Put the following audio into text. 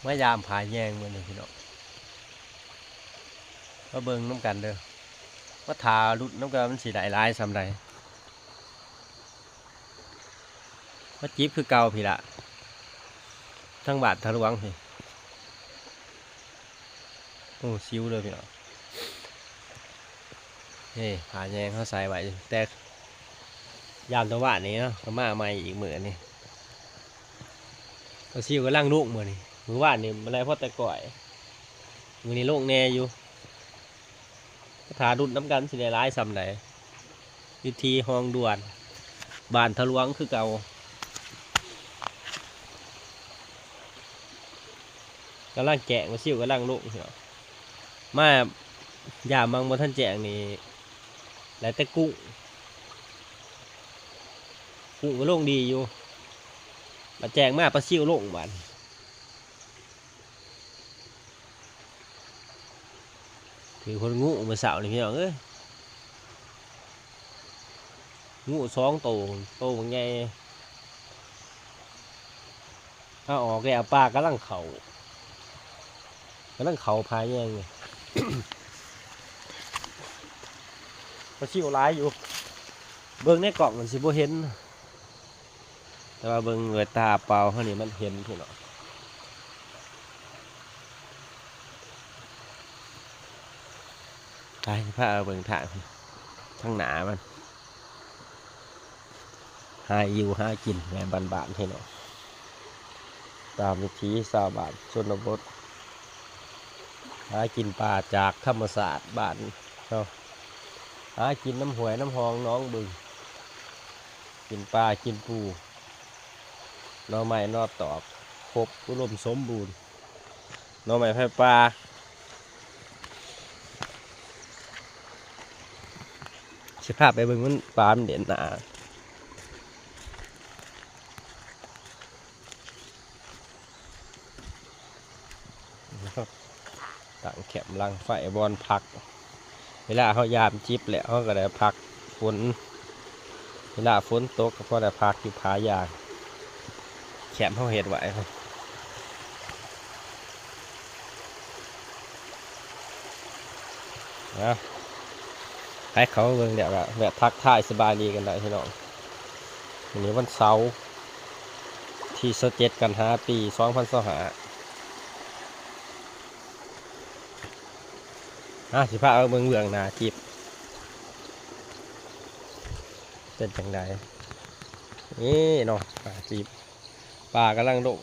ມາຢາມຜາແຍງມື້ນີ້ພີ່ນ້ອງ ມາເບິ່ງນຳກັນເດີ ມາຖ້າລຸ້ນນຳກັນວ່າມັນຊິໄດ້ຫຼາຍສ່ຳໃດ. ມາຈິບຄືເກົ່າພີ້ລະ ທາງບ້ານທາຫຼວງພີ້. ໂອ້ ຊິວເດີພີ່ນ້ອງ. ເອີ ຜ້າແຍງເຮົາໃສ່ໄວ້ແຕ່ຍາມຕະວານນີ້ເນາະ ກໍມາໃໝ່ອີກມື້ນີ້. ປາຊິວກຳລັງລົງມື້ນີ້ ມື້ວານນີ້ມັນໄດ້ພໍແຕ່ກ້ອຍ ມື້ນີ້ລົງແດ່ຢູ່. ຖ້າລຸ້ນນຳກັນຊິໄດ້ຫຼາຍສ່ຳໃດ ຢູ່ທີ່ຮ່ອງດ່ວນ ບ້ານທາຫຼວງຄືເກົ່າ. ກຳລັງແຈ້ງ ປາຊິວກຳລັງລົງ ມາຢາມມັງບໍ່ທັນແຈ້ງນີ້ ໄດ້ແຕ່ກຸ້ງ ກຸ້ງກໍລົງດີຢູ່ ມາແຈ້ງມາປາຊິວລົງບາດນີ້. ຖືຄົນງູມື້ເຊົ້ານີ້ພີ່ນ້ອງເອີຍ ງູສອງໂຕ ໂຕບັກໃຫຍ່. ເອົາອອກແລ້ວ ປາກຳລັງເຂົ້າ ກຳລັງເຂົ້າຜາແຍງນີ້. ປາຊິວຫຼາຍຢູ່ ເບິ່ງໃນກ້ອງມັນຊິບໍ່ເຫັນ ແຕ່ວ່າເບິ່ງດ້ວຍຕາເປົ່າເຮົານີ້ມັນເຫັນພີ່ນ້ອງ. ໄປ ພາເບິ່ງທາງ ທາງໜ້າມັນ ຫາຢູ່ຫາກິນແບບບ້ານໆ ພີ່ນ້ອງ ຕາມວິຖີຊາວບ້ານຊົນນະບົດ ຫາກິນປາຈາກທຳມະຊາດບ້ານເຮົາ ຫາກິນນຳຫ້ວຍນຳຮ່ອງໜອງບຶງ ກິນປາກິນປູ ໜໍ່ໄມ້ໜໍ່ຕອກ ຄົບອຸດົມສົມບູນ ໜໍ່ໄມ້ໄຟປ່າ. ຊິພາໄປເບິ່ງມັນ ປາມັນເດັ່ນໜ້າ ຕັ້ງແຄມ ຫຼັງໄຟ ບ່ອນພັກ ເວລາເຮົາຢາມຈິບແລ້ວ ເຮົາກໍໄດ້ພັກຝົນ ເວລາຝົນຕົກກໍພໍໄດ້ພັກຢູ່ຜາຢາງ ແຄມເຮົາເຮັດໄວ້. ນະ ໃຫ້ເຂົາເບິ່ງແລ້ວກໍແວະທັກທາຍສະບາຍດີກັນໄດ້ພີ່ນ້ອງ. ມື້ນີ້ວັນເສົາ ທີຊາວເຈັດ ກັນຍາ ປີສອງພັນຊາວຫ້າ ອາ ຊິພາເບິ່ງເບື້ອງໜ້າຈິບ ເປັນຈັ່ງໃດ. ນີ້ເນາະ ໜ້າຈິບ ປາກຳລັງລົງ